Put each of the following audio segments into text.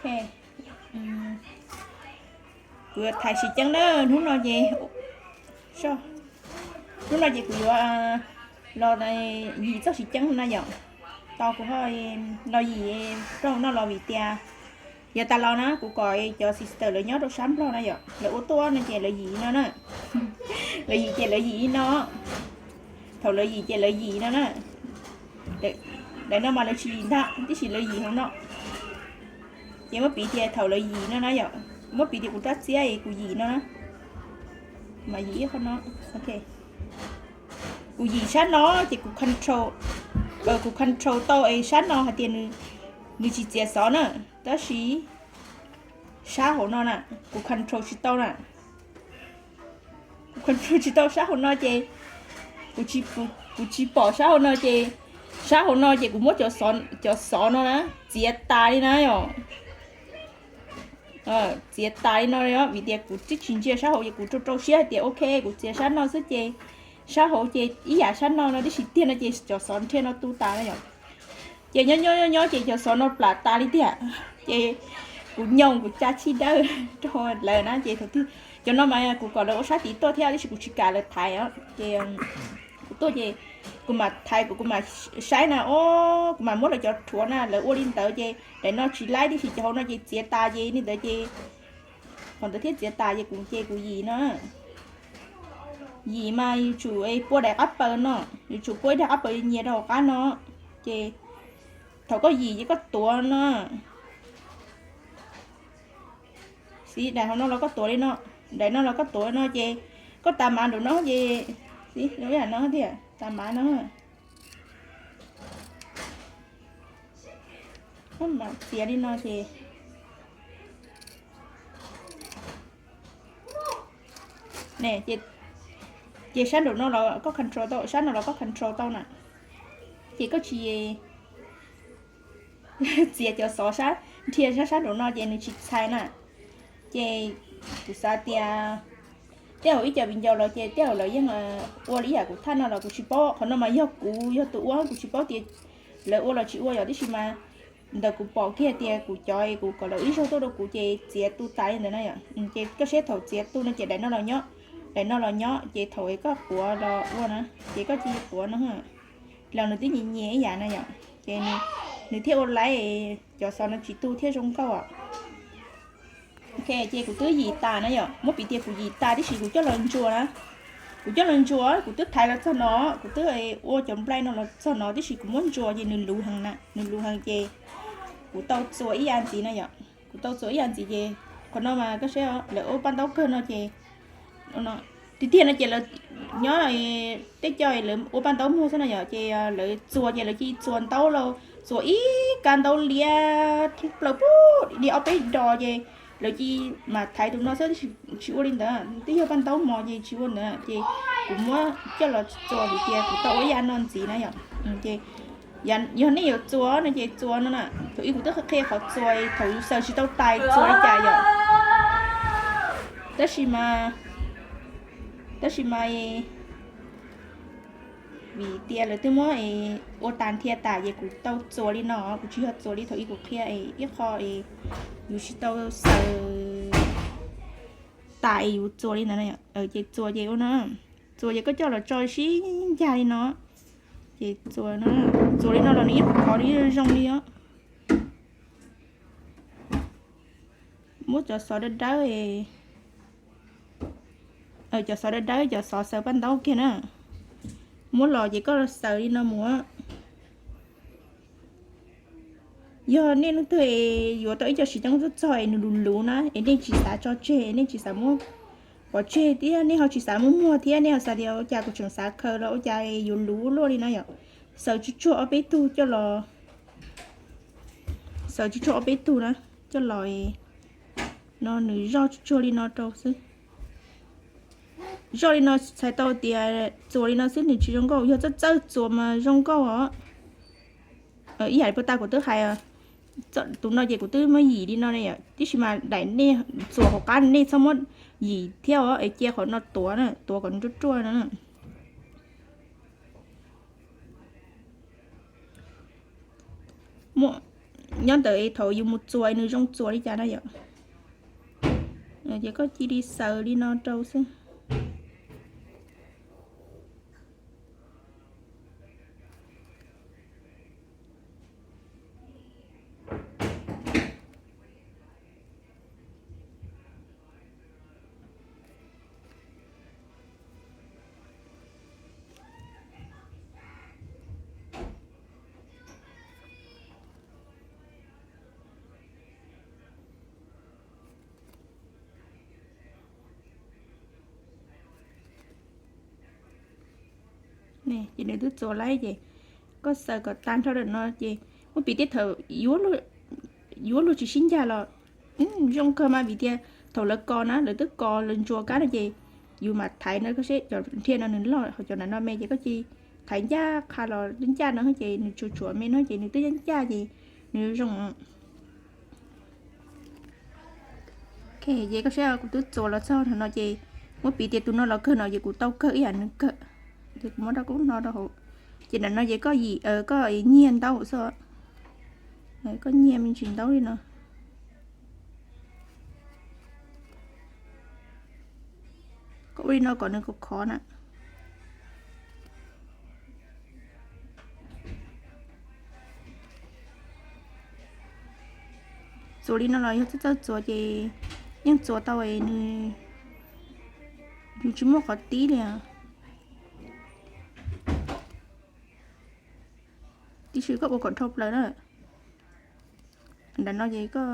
Ok, kuv yuav thaiv siv ceeb na, hnub no ces, hnub no ces kuv yuav los yim txoj siv ceeb na yom. Tau kuv ho los yim rau no los vim tias yav tas los na kuv kom cov sister lawv nyob rau sab Nplog na yom, lawv ua tuaj no ces lawv yim no na. Lawv yim ces lawv yim no. Thaum lawv yim ces lawv yim no na. Daim no mas lawv tsis yim ntag, tiam sis lawv yim hauv no. Ces muab piv tias thaum lawv yim no na yom, muab piv tias kuv rab txiab es kuv yim no na, mas yim ib qho no. Ok, kuv yim sab no ces kuv control, kuv control tau es sab no hais tias nws tsis txiav xov na, tab sis sab hauv no na, kuv control tsis tau na. Kuv control tsis tau sab hauv no ces, kuv tsis pom sab hauv no ces, sab hauv no ces kuv muab cov xov no na txiav tas li na yom. Txiav tas li no vim tias kuv twb tsis ntsia sab hauv ces kuv rau rau siab hais tias ok kuv txiav sab no xwb ces sab hauv ces ib yam sab no no tib si tiag no ces cov xov nrhiav no tu tas na yom. Ces nyob nyob nyob nyob ces cov xov no plam tas li tiag. Ces kuv nyoos kuv tsa chij dawb rau lawv na ces thaum twg cov no mas kuv kom lawv ua sab tid tuaj thiab tab sis kuv tsis kam lawv thaiv os. Ces kuv tuaj ces kuv mam thaiv, kuv kuv mam saib na, o, kuv mam muab lawv cov rhuav na lawv ua li ntawd ces daim no tsis laib tib si cov hauv no ces txiav tas ces li ntawd ces qhov ntawd thiaj txiav tas ces kuv ces kuv yim no. Yim mas yuav tsum pua daim qab paws no, yuav tsum pua ib daim qab paws nyias rau hauv qab no. Ces thaum koj yim ces koj tuav no. Xib daim hauv no los koj tuav li no, daim no los koj tuav li no ces koj tas mav nraum no ces, xib, no thiab tas mav no. Koj mam txiav li no ces ne, ces sab nraum no los koj control tau, sab no los koj control tau na. Ces koj tsis txiav cov xov sab, nrhiav sab sab nraum no ces nws tsis txhais na. Ces kuv xav tias tej zaum ib co viv ncaus los ces tej zaum lawv yeej ua li ib yam kuv thaj no los kuv tsis paub, qhov no mas yog kuv yog tus ua kuv tsis paub tias lawv ua los tsis ua yom, tiam sis mas ntawm kuv pom kiag tias kuv cov kuv kom lawv ib zaug tuaj rau kuv ces txiav tu tas li ntawd na yom. Ces koj saib thaum txiav tu no ces daim no los nyob, daim no los nyob ces thaum koj quav los ua na ces koj cia li quav no. Los nws twb nyias nyias ib yam na yom, ces nws thiaj ua laib, cov xov no tsis tu thiab zoo nkauj os. Ok, ces kuv twb yim tas na yom, muab piv tias kuv yim tas tib si kuv coj los ntsuas na. Kuv coj los ntsuas, kuv twb thaiv los txog no, kuv twb ua cov nplai no los txog no tib si kuv muab ntsuas ces nws luv heev na, nws luv heev ces kuv tau txuas ib yam ntxiv na yom. Kuv tau txuas ib yam ntxiv ces qhov no mas koj saib lawv ua paj ntaub kawg no ces tiag tiag no ces lawv nyob tej co lawv ua paj ntaub muag xwb na yom, ces lawv txuas ces lawv cia li txuas ntaub los txuas ib kab ntaub liab thoob plaws pub li ob peb dos ces lawv cia li mam thaiv tus no xwb, tsis ua li ntawd twb yog paj ntaub mos ces tsis ua ntawd ces kuv muab coj los txuas vim tias kuv tau ua ib yam no ntxiv na yom. Ces yog nej yuav txuas no ces txuas no na, thaum ub kuv twb qhia qhov txuas thaum yus xaws tsis tau tais txuas li cas yom. Tab sis mas, tab sis mas vim tias lawv twb muab ua tas nrhiav tas ces kuv tau txuas li no, kuv tsis yog txuas li thaum ub kuv qhia ib qho yus tsis tau xaws tas es yus txuas li ntawd na, ces txuas ces ua no, txuas ces koj coj los tso sib ncag li no, ces txuas, txuas li no los nws ib qho nws zoo li os. Muab cov xov dawb dawb, cov xov dawb dawb cov xov xaws paj ntaub kiag na, muab los ces koj xaws li no mus. Yog nej leej twg es yuav tau ib co siv ceeb txog txog es nws luv luv na es nej tsis xav tso tseg, nej tsis xav muab pov tseg thiab nej ho tsis xav muab muag thiab nej ho xav tias ua cas kuv tseem xav khaws los ua cas yuav luv luaj li na yom, xaws tsuag tsuag ob peb tug coj los, xaws tsuag tsuag ob peb tug na, coj los no nws zoj tsuag tsuag li no rau xwb. Zoj li no txhais tau tias txuas li no xwb nws tsis zoo nkauj, yog txawj txawj txuas mas zoo nkauj os. Ib yam li puag ta kuv twb hais, tus no ces kuv twb muab yim li no ne, tiam sis mas daim nej txuas hauv qab nej txhob muab yim thiab os, es cia qhov no tuav na, tuav kom nws ruaj ruaj no. nyob ntawm thaum yus mus txuas nws zoo txuas li cas na yom. Ces koj cia li xaws li no rau xwb. Ces nws twb txuas laib ces koj xaws kom tag nrho ntawm no ces muab piv tias thaum yuav luag tsis sib ncaj los zoo kawg mas vim tias thaum lawv kos na lawv twb kos lawv ntsuas kab no ces yus mam thaiv no koj seb cov nrhia no nws loj ho cov nram no me ces koj cia li thaiv ncaj qha los ncaj no ces nws tsuas tsuas me no ces nws twb ncaj ces nws zoo. Ces koj saib kuv twb txuas los txog no ces muab piv tias tus no los kawg no ces kuv tau kawg ib yam nws kawg. Ces kuv muab rau kub no rau hauv. Ces nram no ces koj yim koj nyiag ntaub xwb. Koj nyiag me ntsis ntaub li no. Koj ua li no kom nws khov khov na. Txuas li no los yog txawj txawj txuas ces yeej txuas tau nws, yus tsis muaj qhov tib li. Tiam sis koj ua kom dhau plaws na. Nram no ces koj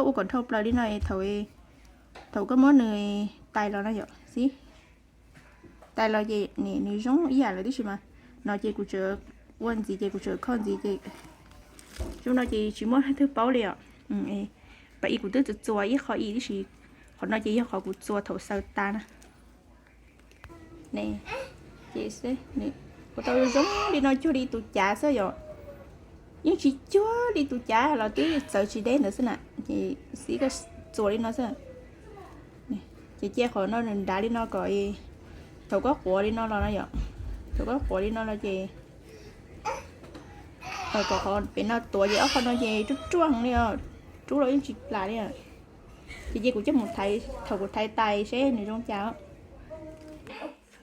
ua kom dhau plaws li no thaum, thaum koj muab nws tais los no yom xib. Tais los ces nws zoo ib yam lawm tib si mas. No ces kuv tseem ua ntxiv ces kuv tseem kho ntxiv ces zoo no ces tsis muaj leej twg paub li os. Pas i kuv twb txuas txuas ib qho i tib si, qhov no ces yog qhov kuv txuas thaum xaws tas na. Ces ua tau zoo li no cuag li tus cav xwb yom. Yeej tsis cuag li tus cav los twb txawv tsis deb ntawd xwb na. Ces xib koj txuas li no xwb. Ces cia qhov no nws nrad li no kom thaum koj quav li no los no yom, thaum koj quav li no los ces kom qhov pem no tuav ces ob qho no ces ruaj ruaj li os, rub los yeej tsis plam li. Ces cia kuv coj mus thaiv, thaum kuv thaiv tais seb nws zoo cas.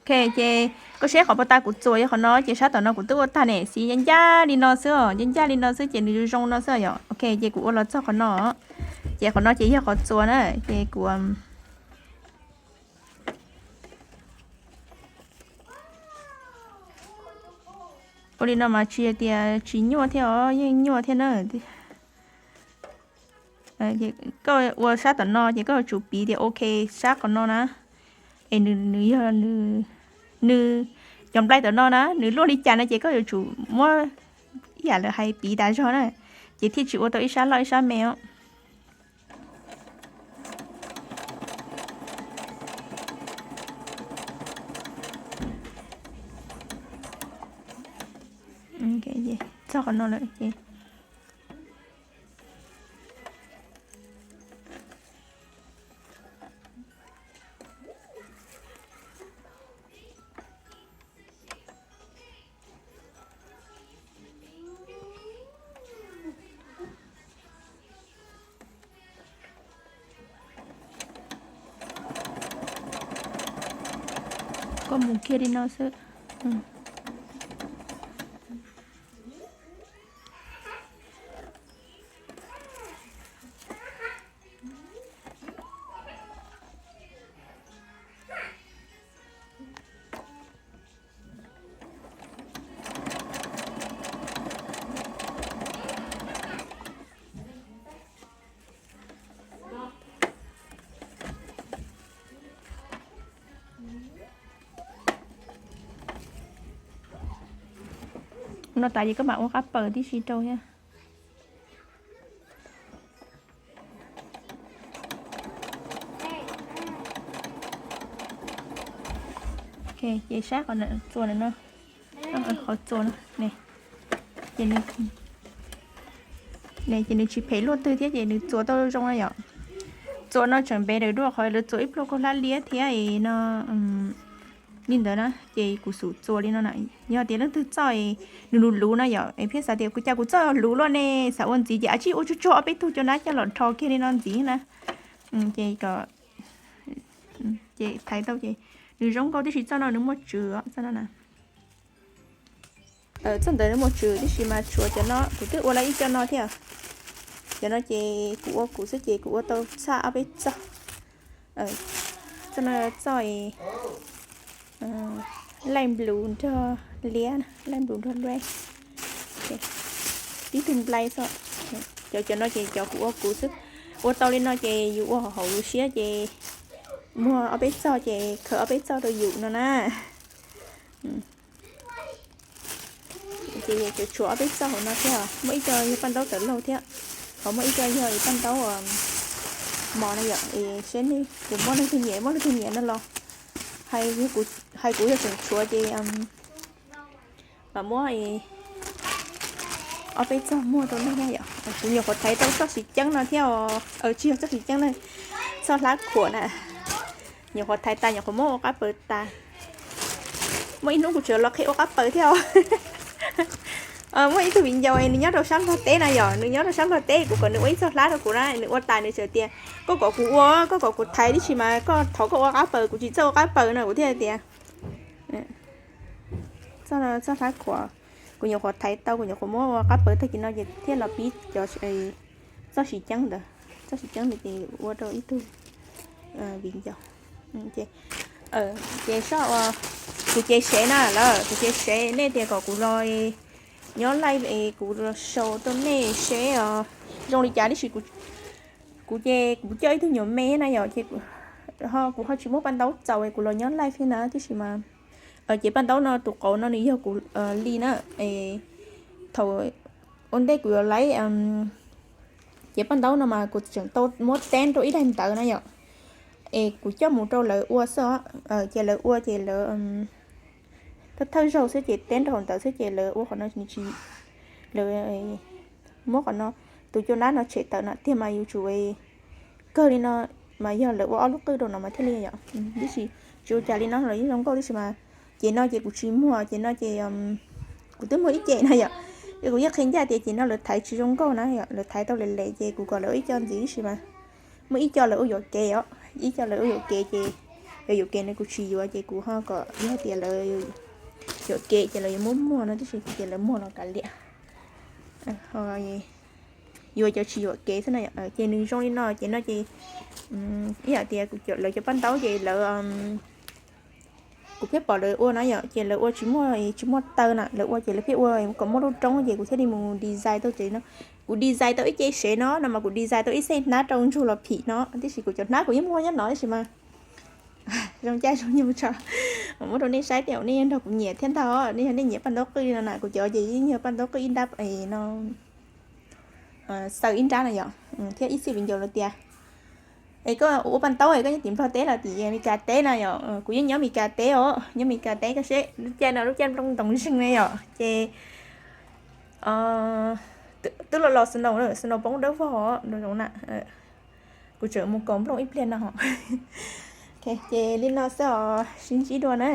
Ok, ces koj saib qhov puag ta kuv txuas yog qhov no ces sab tom no kuv twb ua tag ne, xib ncaj ncaj li no xwb os, ncaj ncaj li no xwb ces nws zoo no xwb yom. Ok, ces kuv ua los txog qhov no, ces qhov no ces yog qhov txuas na, ces kuv ua li no mas tsis tias tsis nyuaj thiab os, yeej nyuaj thiab na. Koj ua sab tom no ces koj yuav tsum piv tias ok sab qhov no na, es nws yog nws cov nplai tom no na nws luaj li cas no ces koj yuav tsum muab ib yam lawv hais piv tas zog na, ces thiaj tsis ua tau ib sab loj ib sab me os. Txog qhov no lawm ces koj mus kiag li no xwb. No tas ces koj mam ua qab paws tib si rau thiab. Ces saib qhov txuas no, qhov txuas no, ces nws tsis phem luaj twg thiab ces nws txuas tau zoo na yom. Txuas no tseem npe daws dua qhov lawv txuas ib pluag kuj hlab liab thiab no. li ntawd na, ces kuv xub txuas li no na. Yog tias leej twg txoj nws luv luv no yom, es pheej xav tias kuv cas kuv txoj luv luaj ne, xav ua ntxiv ces a tsij ua tsuag tsuag ob peb tug cov nab coj los rho kiag li no ntxiv na. Ces kom, ces thaiv tau ces nws zoo nkauj tib si. Txoj no nws muaj tswv, txoj no na. Txoj ntawd nws muaj tswv tib si mas tshuav cov no kuv twb ua lawm ib co no thiab. Cov no ces kuv ua kuv xwb ces kuv ua tau txhaj ob peb txoj. Txoj no txoj laij nplus nrog liab, laij nplus nrog luab, tib tug nplai xwb. Cov, cov no ces cov kuv ua kuv xwb. Ua tau li no ces yus ua hauv lub siab ces muag ob peb txoj ces khaws ob peb txoj rau yus no na. Ces tshuav ob peb txoj hauv no thiab, muaj ib co yog paj ntaub tawv laug thiab, ho muaj ib co yog paj ntaub mos no yom. Es seb nej, kuv muab leej twg nyiam, muab leej twg nyiam no los hais, hais kuv yog tseem tshuav ces mam muab ob peb txoj muag rau nej na yom. Kuv nyuam qhuav thaiv tau txoj siv ceeb no thiab os, tsis yog txoj siv ceeb na, txoj hlab khuam na. Nyuam qhuav thaiv tas, nyuam qhuav muab ua qab paws tas. Muaj ib hnub kuv tseem los qhia ua qab paws thiab os. Muaj ib tug viv ncaus nws nyob rau sab Nplog teb na yom, nws nyob rau sab Nplog teb, kuv kom nws ua ib txoj hlab rau kuv na, nws ua tas nws txawm tias koj kom kuv ua, koj kom kuv thaiv tib si mas koj thov koj ua qab paws, kuv tsis txawj ua qab paws no, kuv thiaj tias txoj hlab khuam. Kuv nyuam qhuav thaiv tau, kuv nyuam qhuav muab ua qab paws tag kis no ces thiaj los pib cov txoj siv ceeb ntawd, txoj siv ceeb ntawd ces ua rau ib tug viv ncaus. Ces soj, kuv cev sev na lawm, kuv cev sev, nej tias kom kuv los nyob live es kuv los show rau nej seb os zoo li cas tib si. Kuv ces kuv coj ib tug nyuam me na yom, ces kuv ho tsis muaj paj ntaub txaus es kuv los nyob live thiab na, tiam sis mas ces paj ntaub no tus qauv no nws yog kuv li na. Thaum ua ntej kuv yuav laib ces paj ntaub no mas kuv tseem tau muab teb rau ib daim ntawv na yom, es kuv coj mus rau lawv ua xwb os. Ces lawv ua ces lawv thawj thawj zaug xwb ces teb rau hauv ntawv xwb ces lawv ua qhov no nws tsis, lawv muab qhov no, tus cua nab no tshem tawm no tiag mas yuav tsum kawg li no, mas yog lawv ua ob lub qwj rau no mas thiaj li yom. Tiam sis tsis ua cas li no los yeej zoo nkauj tib si mas. Ces no ces kuv tsis muag, ces no ces kuv twb muag ib ce no yom, es kuv yeej qhia ncaj tias ces no lawv thaiv tsis zoo nkauj na yom, lawv thaiv tau lem lem ces kuv kom lawv ua ib co ntxiv tib si mas. Muaj ib co lawv ua yuam kev os, ib co lawv ua yuam kev ces, yuam kev no kuv tsis yuav ces kuv ho kom yog tias lawv yuam kev ces lawv yuav muab muag no tib si, ces lawv muag los kav liam. Yuav cov tsis yuam kev xwb no, ces nws zoo li no ces no ces ib yam tias lawv cov paj ntaub ces lawv, kuv pheej pom lawv ua na yom, ces lawv ua tsis muaj, tsis muaj taw na, lawv ua ces lawv pheej ua kom muaj lub roob ces kuv thiaj li mus design tau ces no. Kuv design tau ib ce sev no, no mas kuv design tau ib xej hnab rau ntsug los phim no, tiam sis kuv cov hnab kuv yeej muaj nyob no tib si mas. Zoo caij zoo nyoog tso, mam muab rau nej saib tias nej nrog kuv nyiam thiab ntag. Nej yog nej nyiam paj ntaub qwj li no na, kuv cov ces yeej yog paj ntaub qwj ib nrab no, xaws ib nrab na yom, thiab ib txhij viv ncaus lawv tias es koj ua paj ntaub es koj nyob tim Nplog teb los tim Meskas teb na yom. Kuv yeej nyob Meskas teb os, nyob Meskas teb koj seb lub caij no lub caij nplooj ntoos zeeg na yom, ces twb los los snow, snow poob dawb vog zoo na. Kuv tseem mus kaus nplooj ib pliag no. Ces li no xwb os, sib ntsib dua na.